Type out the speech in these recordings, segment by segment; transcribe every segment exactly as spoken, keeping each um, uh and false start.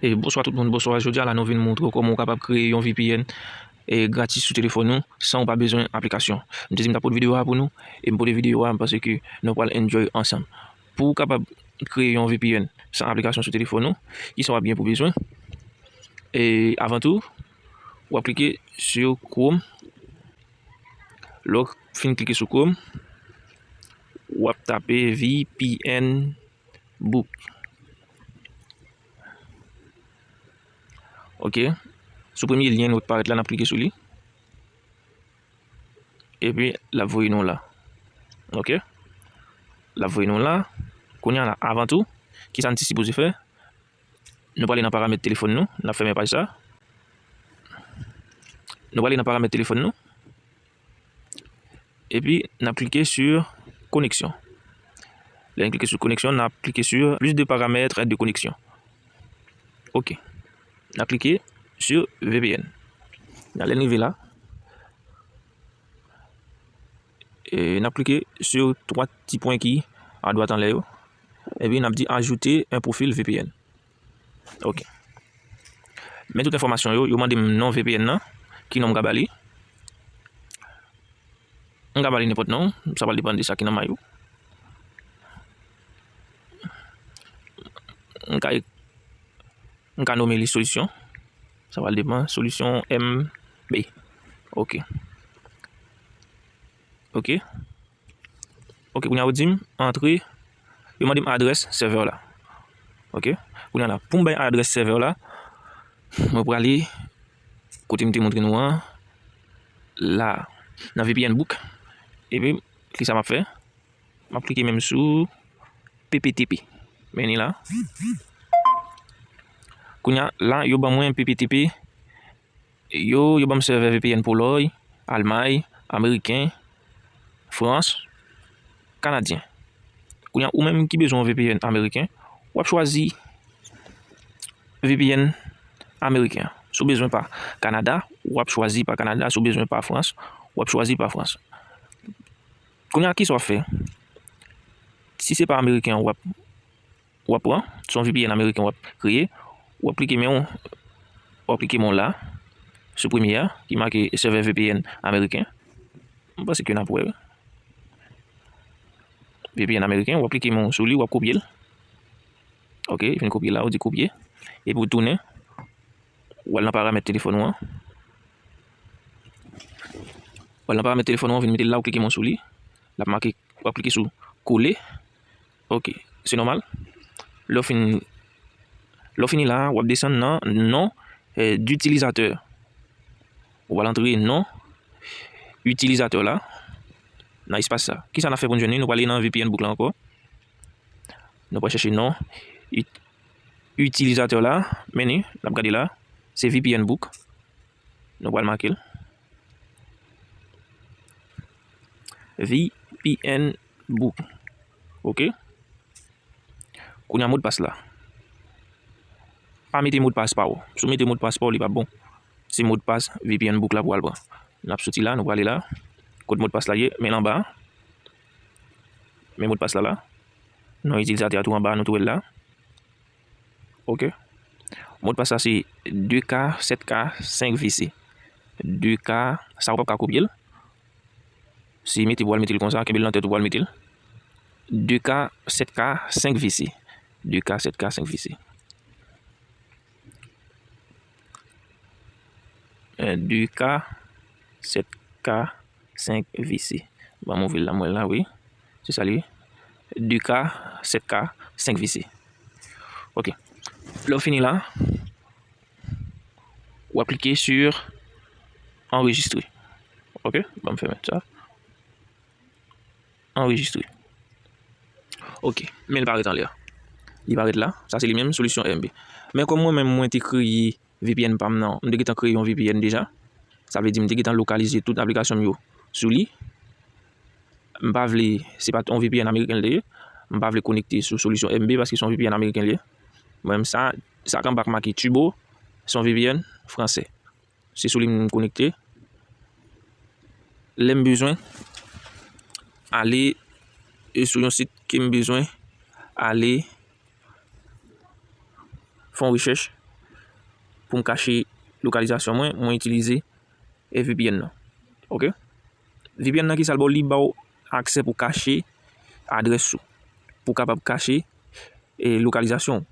E bonswa tout moun, bonswa. Jodi a la nou vin montre w kòman w kapab kreye yon V P N e gratis sou telefòn ou san w pa bezwen aplikasyon. M te di m t ap pote videyo a pou nou, e m pote videyo a paske nou pral enjoy ansanm. Pou w kapab kreye yon V P N san aplikasyon sou telefòn ou, kisa w ap gen pou bezwen? E avan tou, w ap klike sou Chrome. Lè w fin klike sou Chrome, w ap tape V P N Book. Ok. Sou premye lyen ki parèt la, n ap klike sou li. Epi, l ap voye nou la. Ok. L ap voye nou la. Kounye a la, avan tou, kisa n te sipoze fè? Nou prale nan paramèt telefòn nou. N ap fèmen paj sa. Nou prale nan paramèt telefòn nou. Epi, n ap klike sou koneksyon. Lè n klike sou koneksyon, n ap klike sou plus de paramètres de connexion. Ok. N ap klike sou V P N. Lè n rive la, e n ap klike sou twa ti pwen ki adwat anlè yo. Epi n ap di ajouter un profil V P N. Ok. Men tout enfòmasyon yo, yo mande m non V P N nan, ki non m ka ba li. M ka ba li nenpòt non, sa pral depann de sa ki nan may ou. M ka, m ka nonmen li solisyon. Sa pral depann, solisyon M B. Ok. Ok. Ok, kounye a yo di m antre, yo mande m adrès sèvè la. Ok, kounye a la, pou m bay adrès sèvè la, mwen prale kote m te montre nou an, la, nan V P N Book. Epi, kisa m ap fè? M ap klike menm sou P P T P. Men li la. Kounye a la, yo ban mwen P P T P. Yo, yo ban m sèvè V P N Polòy, Almay, Ameriken, Frans, Kanadyen. Kounye a, ou menm ki bezwen yon V P N ameriken, w ap chwazi V P N ameriken an. Si w bezwen pa Kanada, w ap chwazi pa Kanada. Si w bezwen pa Frans, w ap chwazi pa Frans. Kounye a, kisa w ap fè? Si se pa ameriken an w ap w ap pran, se yon V P N ameriken w ap kreye, w ap klike men w, w ap klike men w la, sou premye a, ki make sèvè V P N ameriken. M panse ke n ap wè, wi. V P N ameriken, w ap klike men w sou li, w ap kopye l. Ok, fin kopye la, ou di kopye. Epi w tounen, w al nan paramèt telefòn ou an. W al nan paramèt telefòn ou an, w vin mete l la, w klike men w sou li. L ap make, w ap klike sou kole. Ok, se nòmal. Lè w fin, lè w fini la, w ap desann nan non, eh, ditilizatè. Ou pral antre non itilizatè la nan espas sa. Kisa n ap fè pou n jwenn li? Nou prale nan V P N Book la ankò. Nou pral chèche non it-, itilizatè la. Men li, n ap gade la. Se V P N Book. Nou pral make l. V P N Book. Ok. Kounye a modpas la. Pa mete modpas pa w. Si w mete modpas pa w, li p ap bon. Se modpas V P N Book la pou w al pran. N ap soti la, nou prale la. Kot modpas la ye? Men l anba. Men modpas la la. Non itilizatè a tou anba, nou tou wè l la. Ok. Modpas la se de K sèt K senk V C. De K, sa ou p ap ka kopye l. Si mete pou al mete l konsa, kenbe l nan tèt ou pou al mete l. De K sèt K senk V C. De K sèt K senk V C. Eh, de K sèt K senk V C. Ban m ouvri l la, mwen la, wi. Se sa li ye. De K sèt K senk V C. Ok. Lè w fini la, w ap klike sur enregistrer. Ok, ban m fèmen sa. Enregistrer. Ok, men l parèt anlè a. Li parèt la. Sa se li menm, solisyon M B. Men kòm mwen menm, mwen te kreye V P N pa m nan, m te gentan kreye yon V P N deja. Sa vle di m te gentan lokalize tout aplikasyon m yo sou li. M pa vle, se pa t yon V P N ameriken l te ye. M pa vle konekte sou solisyon M B paske se yon V P N ameriken l ye. Mwen menm sa, sa k anba k make Turbo, se yon V P N fransè. Se sou li m konekte. Lè m bezwen ale, e sou yon sit ke m bezwen ale fè yon rechèch, pou m kache lokalizasyon mwen, mwen itilize, e, V P N nan. Oke? V P N nan ki sa l ba w? Li ba w aksè pou kache adrès ou. Pou w kapab kache, e, lokalizasyon w.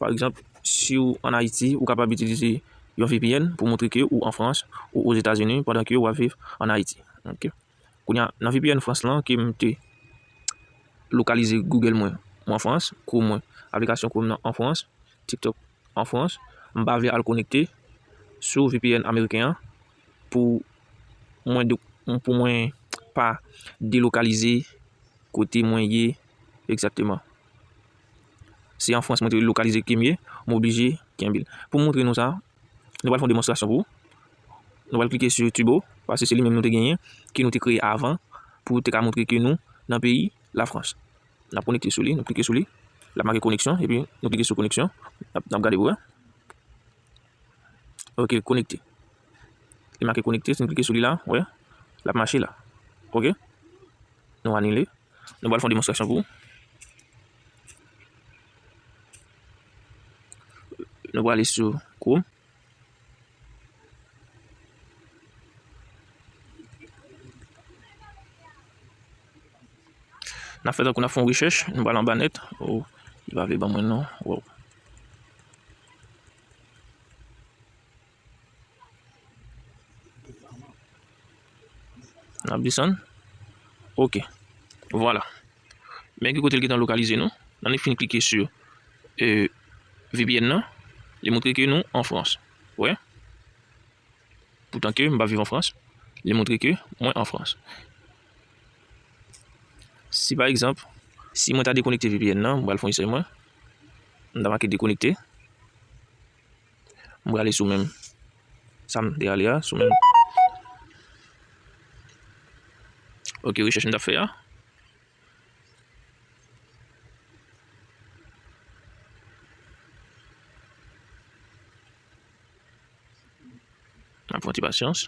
Pa egzanp, si w ann Ayiti, ou kapab itilize yon V P N pou montre ke ou an Frans, ou Ozetazini, pandan ke w ap viv ann Ayiti. Oke? Kounye a, nan V P N Frans lan ke m te lokalize Google mwen, mwen an Frans, Chrome mwen, aplikasyon Chrome nan an Frans, TikTok an Frans, m pa vle al konekte sou V P N ameriken an pou mwen de-, pou mwen pa delokalize kote mwen ye egzakteman. Se an Frans mwen te lokalize ke m ye, m oblije kenbe l. Pou m montre nou sa, nou pral fè yon demonstrasyon pou ou. Nou pral klike sou Turbo, paske se li menm nou te genyen, ke nou te kreye avan, pou te ka montre ke nou nan peyi Lafrans. N ap konekte sou li, nou klike sou li. L ap make koneksyon, epi nou klike sou koneksyon. N ap, n ap gade pou wè. Oke, konekte. Li make konekte, si nou klike sou li la, wè. L ap mache la. Oke? Nou anile. Nou pral fè yon demonstrasyon pou ou. Nou prale sou Chrome. N ap fè tankou n ap fè yon rechèch, nou pral anba nèt. Oh, li pa vle ban mwen non. Wow. N ap desann. Oke. Vwala. Men ki kote l gentan lokalize nou. Nan li fin klike sou, e, V P N nan, li montre ke nou an Frans. Wè. Poutan ke m pa viv an Frans, li montre ke mwen an Frans. Si pa egzanp, si mwen ta dekonekte V P N nan, m pral fè yon esèy mwen. M ta make dekonekte. M prale sou menm sa m te ale a, sou menm. Oke, rechèch m t ap fè a. N ap pran ti pasyans.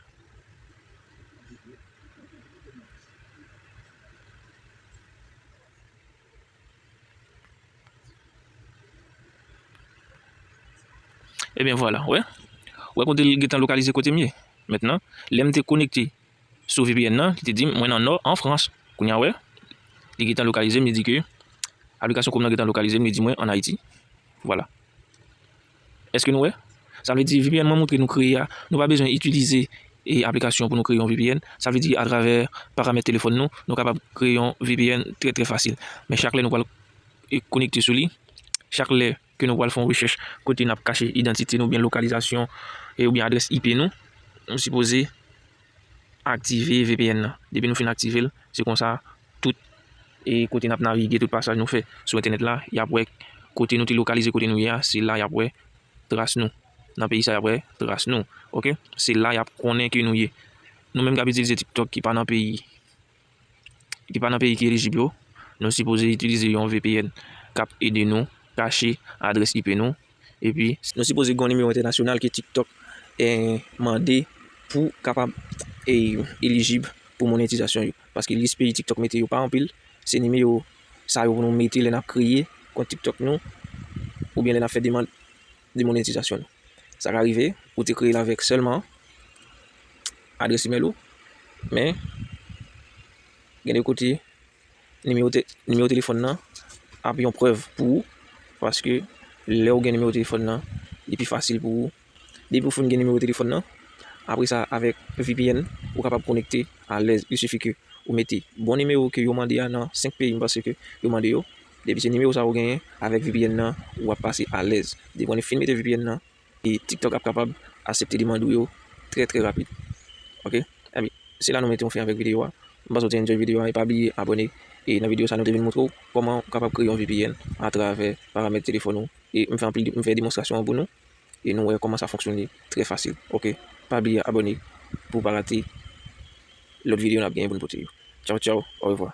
Ebyen, vwala, wè. Wè kote l gentan lokalize kote m ye. Mentnan, lè m te konekte sou V P N nan, li te di m, mwen nan nò an Frans. Kounye a, wè, li gentan lokalize m, li di ke aplikasyon Chrome nan gentan lokalize m, li di mwen ann Ayiti. Vwala. Èske nou wè? Sa vle di V P N mwen montre nou kreye a, nou pa bezwen itilize, e, aplikasyon pou nou kreye yon V P N. Sa vle di atravè paramèt telefòn nou, nou kapab kreye yon V P N trè, trè fasil. Men chak lè nou pral, e, konekte sou li, chak lè ke nou pral fè yon rechèch kote n ap kache idantite nou, oubyen lokalizasyon, e, oubyen adrès I P nou, nou sipoze aktive V P N nan. Depi nou fin aktive l, se konsa tout, e, kote n ap navige, tout pasaj nou fè sou entènèt la, y ap wè kote nou te lokalize, kote nou ye a, se la y ap wè tras nou. Nan peyi sa, y ap wè tras nou. Oke? Se la y ap konnen ke nou ye. Nou menm k ap itilize TikTok ki pa nan peyi, ki pa nan peyi ki elijib yo, nou sipoze itilize yon V P N k ap ede nou kache adrès I P nou. Epi, nou sipoze gen yon nimewo entènasyonal ke TikTok, eh, mande pou kapab, eh, elijib pou monetizasyon yo. Paske lis peyi TikTok mete yo pa anpil, se nimewo sa yo pou nou mete lè n ap kreye kont TikTok nou, oubyen lè n ap fè demann de monetizasyon nou. Sa ka rive, ou te kreye l avèk sèlman adrès imèl ou, men gen de kote, nimewo te-, nimewo telefòn nan ap yon prèv pou ou, paske lè w gen nimewo telefòn nan, li pi fasil pou ou. Depi w fin gen nimewo telefòn nan, apre sa, avèk V P N, ou kapab konekte alèz. Il sifi ke ou mete bon nimewo ke yo mande a nan senk peyi, m panse ke yo mande yo. Depi se nimewo sa ou genyen, avèk V P N nan, w ap pase alèz. Depi w fin mete V P N nan, e TikTok ap kapab aksepte demann ou yo trè, trè rapid. Oke? Ebyen, se la nou mete yon fen avèk videyo a. M panse w te enjoy videyo a, e pa bliye abòne. E nan videyo sa, nou te vin montre w kòman w kapab kreye yon V P N atravè paramèt telefòn ou. E m fè anpil, m fè demonstrasyon an pou nou. E nou wè kòman sa fonksyone trè fasil. Oke? Pa bliye abòne pou w pa rate lòt videyo n ap genyen pou n pote yo. Tchaw, tchaw, orevwa.